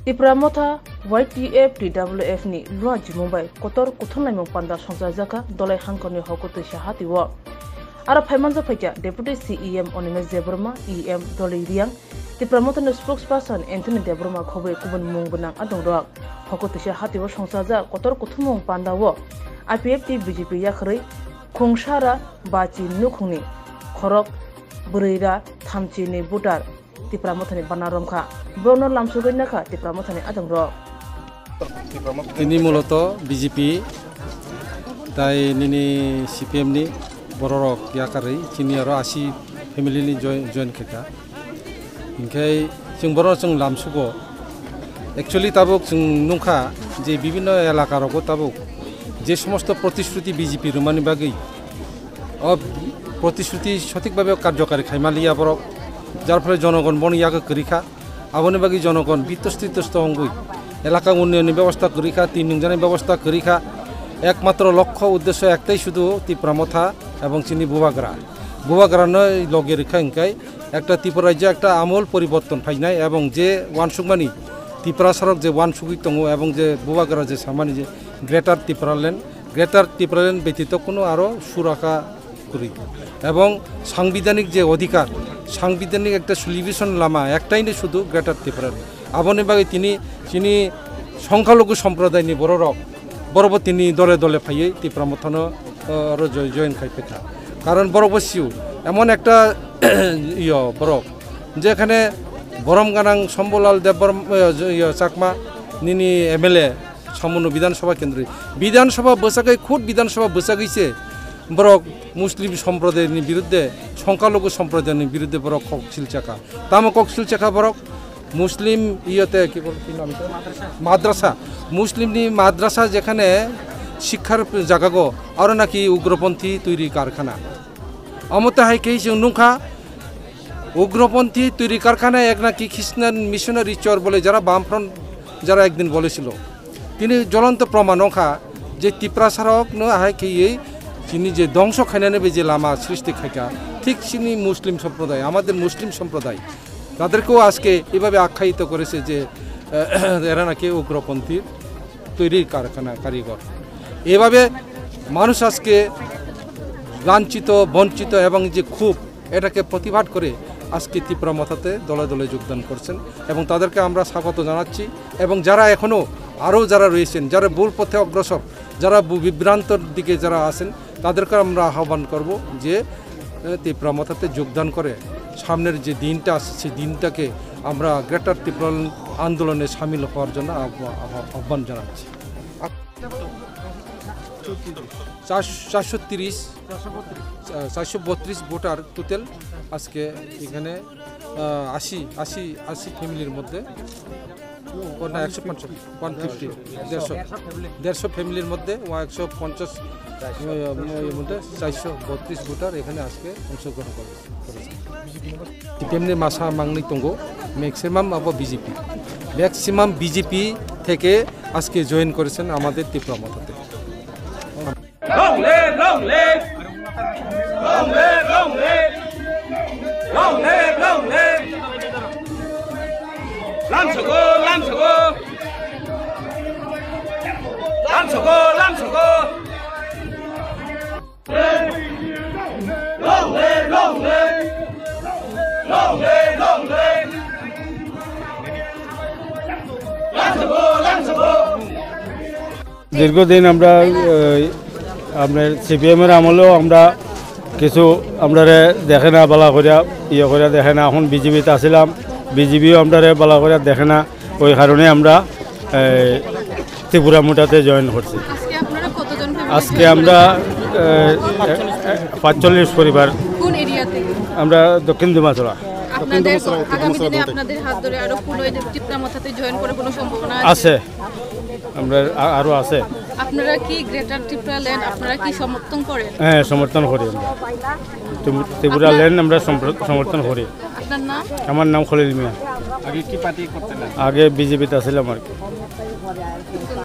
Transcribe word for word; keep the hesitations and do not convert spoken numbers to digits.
Tipra Motha Y T F T W F ni luajimung bai kotor kuthumnaimung panda songchajakha Dolai Hangkor ni Hokutwisa Hati o. Aro phaimanjak phaikha Deputy C E M Animesh Debbarma, E M Dolai Riang, Tipra Motha ni spokesperson Anthony Debbarma khobwi kubun mung gwnang adongrok. Hokutwisa Hati o songchajak kotor kuthumnaimung panda o I P F T B J P yakarwi Khungsara Bachi nukhungni khorok bwrwi ra thamchi ni voter Tipra Mothani bana romkha. Borokno lamsogwi nakha Tipra Mothani adongrok. Tini muloto B J P tai nini C P M ni bororok yakarwi chini aro asi family ni join, join khaikha. Hinkhe chwng borok chwng lamsugo. Actually tabuk chwng nukha je bibinno elaka rogo tabuk je somosto protishruti B J P rwmani bagwi o protishruti sothik bhabe karjokari khaima liya borok, jar phole jonogon boni yago kwrwi kha. Aboni bagwi jonogon bitosti tosto wngwi elaka unnayonni bebosta kwrwi kha, tin nungjaknai bebosta kwrwi kha. Ekmatro lokho uddesyo ektai sudu Tipra Motha ebong chini Bubagra. Bubagrano loge rwkha hinkhe ekta Tripura rajyo ekta amul poriborton phainai ebong je wansukmani Tiprasarok je wansugwi tongo ebong je Bubagra je samani je Greater Tipraland, Greater Tipraland betito kuno aro suraka kwrwi. Ebong sangbidanik je odhikar, sangbidanik ekta solution lama ektaino sudu Greater Tipraland. Aboni bagwi tini chini songkhalugu somprodayni bororok, borokbo tini dole dole phaiwi Tipra Mothano, o, aro joi-, join khai phaikha. Karon borokbo sio, emon ekta, iyo, borok, jekhane borom ganang Shambhulal Debbarma, iyo, iyo, Chakma, nini M L A, Samuno Bidhan Sabha kendri. Bidhan Sabha bwsagwi, khud Bidhan Sabha bwsagwi se borok Muslim somprodayni birudde, songkhalugu somprodayni birudde borok kok silchakha. Tamo kok silchakha borok? Muslim iyote ki bol-, ki nam to? Madrasa. Muslimni madrasa jekhane shikkar jagago, aro naki ugroponthi tuiri karkhana. Omote hai khe chwng nukha, ugroponthi tuiri karkhana ek naki Christian missionary chor bole jara Bamfront jara ekdin bolesilo. Tini jolonto proman ongkha je Tiprasarokno ahai kheywi chini je dongso khainani bai je lama srishti khaikha, thik chini Muslim somproday, amader Muslim somproday, taderkeo ajke ebabe akkhayito koreche je, eh, era naki ugroponthi toiri karkhana karigor. Ebabe manush ajke lanchito, bonchito ebong je khub এটাকে প্রতিবাদ করে আজকে টিপ্রা মথাতে দলে দলে যোগদান করছেন এবং তাদেরকে আমরা স্বাগত জানাচ্ছি। এবং যারা এখনও আরও যারা রয়েছেন, যারা ভুল পথে অগ্রসর, যারা বু-, বিভ্রান্তর দিকে যারা আছেন, তাদেরকে আমরা আহ্বান করব যে, এ, টিপ্রা মথাতে যোগদান করে সামনের যে দিনটা আসছে, সেই দিনটাকে আমরা গ্রেটার টিপ্রা আন্দোলনে সামিল হওয়ার জন্য আহ্বা-, আহ্বা-, আহ্বান জানাচ্ছি। চার-, চারশো তিরিশ, আহ, চারশো বত্রিশ ভোটার টোটাল আজকে এখানে, আহ, আশি, আশি, আশি ফ্যামিলির মধ্যে, ও না, একশো পঞ্চাশ, ওয়ান ফিফটি, দেড়শো, দেড়শো ফ্যামিলির মধ্যে ও একশো পঞ্চাশ, ওই, ওই মধ্যে চারশো বত্রিশ ভোটার এখানে আজকে অংশগ্রহণ করে। সিপিএমনি masa mangni tongo, maximum abo BJP, maximum BJP থেকে আজকে জয়েন করেছেন আমাদের টিপ্রা মথাতে। Long live, long live, long live, long live, long live, long live. Lamsogo, lamsogo, lamsogo, lamsogo. Long live, long live, long live, long live. Lamsogo, lamsogo. দীর্ঘদিন আমরা, এই, আমরা সিপিএম এর আমলেও আমরা কিছু আমরারে দেখে না বালা করিয়া, ইয়ে করিয়া দেখে না। এখন বিজেপিতে আসিলাম, বিজেপিও আমরারে বালা করিয়া দেখে না। ওই কারণে আমরা, এই, ত্রিপুরা মোটাতে জয়েন করছি। আজকে আপনারা কতজন ফ্যামিলি? আজকে আমরা, এ, এ, এ, পাঁচচল্লিশ পরিবার। কোন এরিয়া থেকে? আমরা দক্ষিণ দুমাছড়া। আপনাদের আগামী দিনে আপনাদের হাত ধরে আরো কোনো এই যে টিপ্রা মথাতে জয়েন করার কোনো সম্ভাবনা আছে? আছে, আমরা আ-, আরো আছে। আপনারা কি গ্রেটার ত্রিপুরা ল্যান্ড আপনারা কি সমর্থন করেন? হ্যাঁ, সমর্থন করি আমরা। ত্রিপু-, ত্রিপুরা ল্যান্ড আমরা সম্প্র-, সমর্থন করি। আপনার নাম? আমার নাম খলিল মিয়া। আগে কি পার্টি করতেন? আগে বিজেপিতে ছিলাম আর কি।